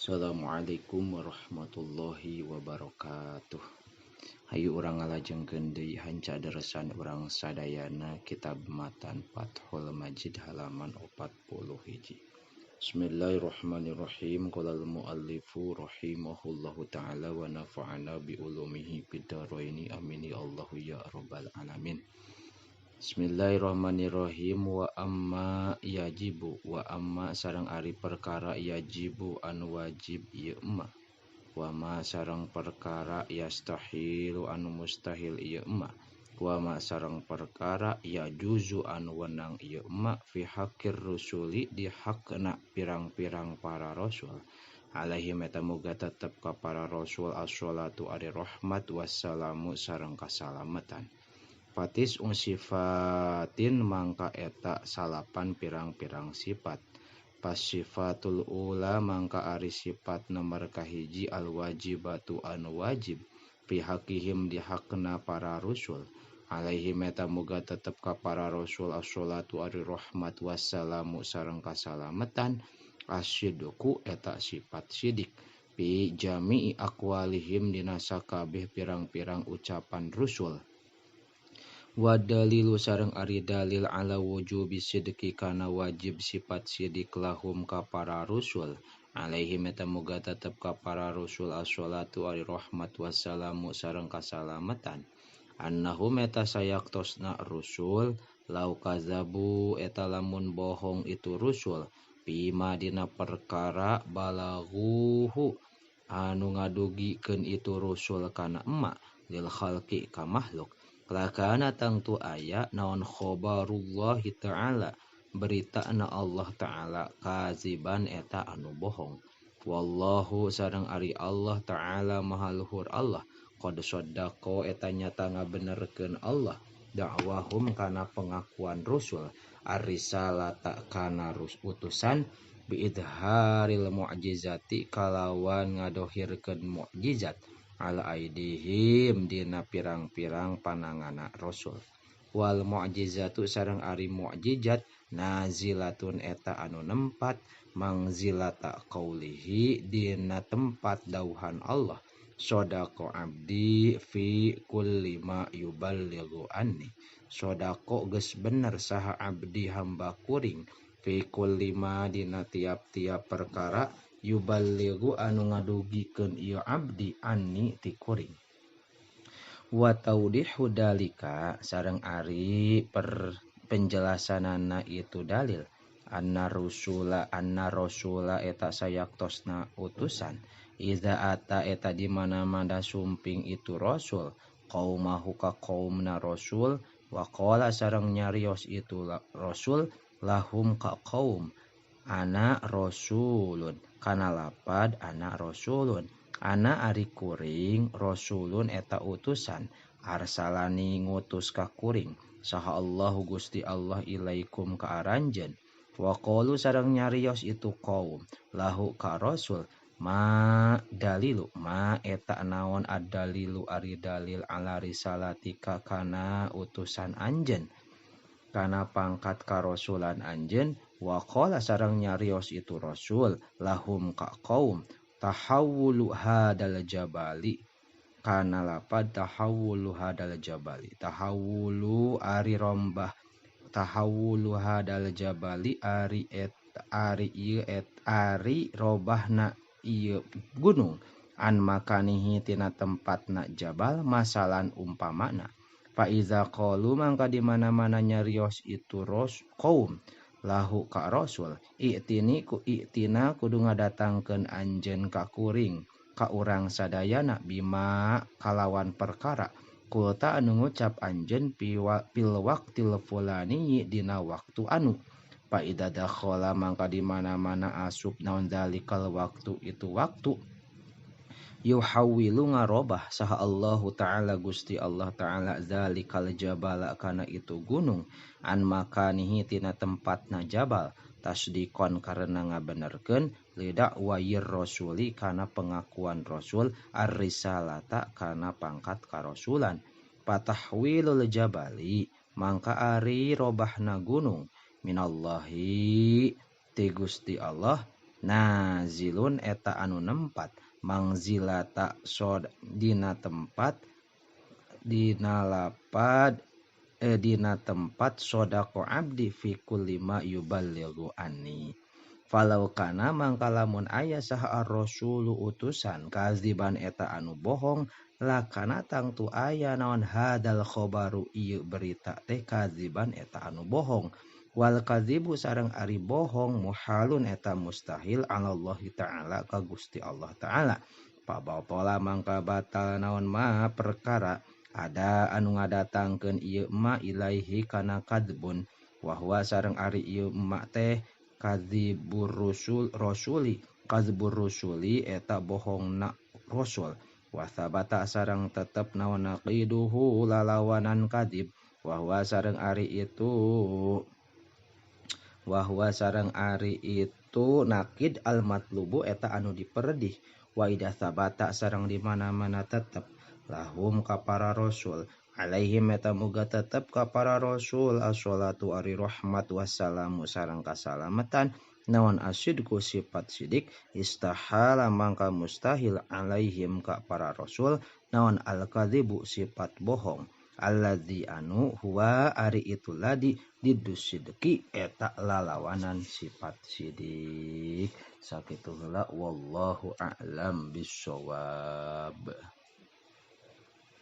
Assalamualaikum warahmatullahi wabarakatuh. Hayu urang ngalajengkeun deui hanca deresan urang sadayana kitab matan Fathul Majid halaman 41. Bismillahirrahmanirrahim. Qala al-muallifu rahimahullahu taala wa nafa'ana bi ulumihi fid dharaini amin ya Allahu ya rabbal alamin. Bismillahirrahmanirrahim. Wa amma yajibu wa amma sareng ari perkara yajibu anu wajib ieu emma wa ma sareng perkara yastahilu anu mustahil ieu emma wa ma sareng perkara yajuzu anu wenang ieu emma fi haqqir rusuli di hakna pirang-pirang para rasul alaihim eta muga tetep ka para rasul assalatu ari rahmat wassalamu sareng kasalamatan. Fatis sifatin mangka eta salapan pirang-pirang sifat. Pasifatul ula mangka ari sifat nomor kahiji al wajibatu anu wajib fi haqqihim di hakna para rusul alaihim eta muga tetep ka para rasul assalatu ari rahmat wassalamu sareng kasalamatan asyidku eta sifat sidik fi jami'i aqwalihim dina sakabeh pirang-pirang ucapan rusul. Wa dalilu sareng ari dalil ala wujubi sidqi kana wajib sifat sidik lahum ka para rusul alaihim eta muga tetep ka para rusul assalatu ari rahmat wassalamu sareng kasalamatan annahum eta sayaktosna rusul lau kazabu eta lamun bohong itu rusul bima dina perkara balaghuhu anu ngadugikeun itu rusul kana emma lil khalqi ka makhluk lakana tangtu aya naon khobarullahi ta'ala berita na Allah ta'ala kaziban eta anu bohong wallahu sareng ari Allah ta'ala maha luhur Allah qad saddaqa eta nyata ngabenerkeun Allah dakwahum kana pengakuan rusul ar-risalata kana utusan biidharil mu'jizati kalawan ngadohirkeun mukjizat ala aidihim dina pirang-pirang panangana rasul wal mu'jizatu sareng ari mukjizat nazilatun eta anu nempat mangzilata qaulihi dina tempat dauhan Allah sadaqa abdi fi kulli ma yuballighu anni sadaqa geus bener saha abdi hamba kuring fi kulli ma dina tiap-tiap perkara yuballighu anu ngadugikeun ieu abdi anni ti kuring wa taudihu dalika sareng ari penjelasanana itu dalil anna rasula eta sayaktosna utusan iza ata eta di mana-mana sumping itu rasul qaumahu ka qaumna rasul wa qala sareng nyarios itu rasul lahum ka qaum ana rasulun kana lapad ana rasulun ana ari kuring rasulun eta utusan arsalani ngutus ka kuring saha Allahu Gusti Allah ilaikum ka aranjeun wa qalu sareng nyarios itu qaum lahu ka rasul ma dalilu ma eta naon ad-dalilu ari dalil ala risalatika kana utusan anjeun kana pangkat karasulan anjeun wa qala sareng nyarios itu rasul lahum ka qaum tahawulu hadal jabali kana lapad tahawulu hadal jabali tahawulu ari rombah tahawulu hadal jabali ari et ari ieu et ari robahna ieu gunung an makanihi tina tempatna jabal masalan umpamana fa iza qalu mangka di mana-mana nyarios itu ros qaum lahu ka rasul i'tini ku i'tina kudu ngadatangkeun anjeun ka kuring ka urang sadayana bima kalawan perkara kulta anu ngucap anjeun fil waqtil fulani dina waktu anu fa idza dakhala mangka di mana-mana asup naon zalikal waktu itu waktu yuhawwilu ngarobah saha Allahu ta'ala Gusti Allah ta'ala zalikal jabala kana itu gunung an makanihi tina tempatna jabal tasdikon karena ngabenerkeun lidakwayir rasuli kana pengakuan rasul ar-risalata kana pangkat karasulan patahwilul jabali mangka ari robahna gunung minallahi ti Gusti Allah Nazilun eta anu nempat mangzilata sod dina tempat dina lapad dina tempat sodaqo abdi fi kulli ma yuballighu anni. Falau kana mangka lamun aya saha ar-rasulu utusan kaziban eta anu bohong lakana tangtu aya naon hadal khobaru ieu berita teh kaziban eta anu bohong. Wal kadzibu sareng ari bohong muhalun eta mustahil alallahi ta'ala ka Gusti Allah ta'ala. Pabaola mangka batal naon ma perkara ada anu ngadatangkeun ieu ma ilaihi kana kadzbun wa huwa sareng ari ieu ma teh kadzibur rusul rasuli kadzbur rusuli eta bohongna rasul. Wa sabata sareng tetep naon naqiduhu lalawanan kadzib wa huwa sareng ari itu wahwa sareng ari itu nakid al matlubu eta anu diperdih. Wa idza sabata sareng di mana-mana tetep lahum ka para rasul alaihim eta muga tetep ka para rasul assalatu ari rahmat wassalamu sareng kasalamatan naon asidku sifat sidik istahala mangka mustahil alaihim ka para rasul naon al kadzibu sifat bohong alladzi anu huwa ari itu ladi didusidki eta lalawanan sifat sidik. Sakitu heula wallahu a'lam bissawab.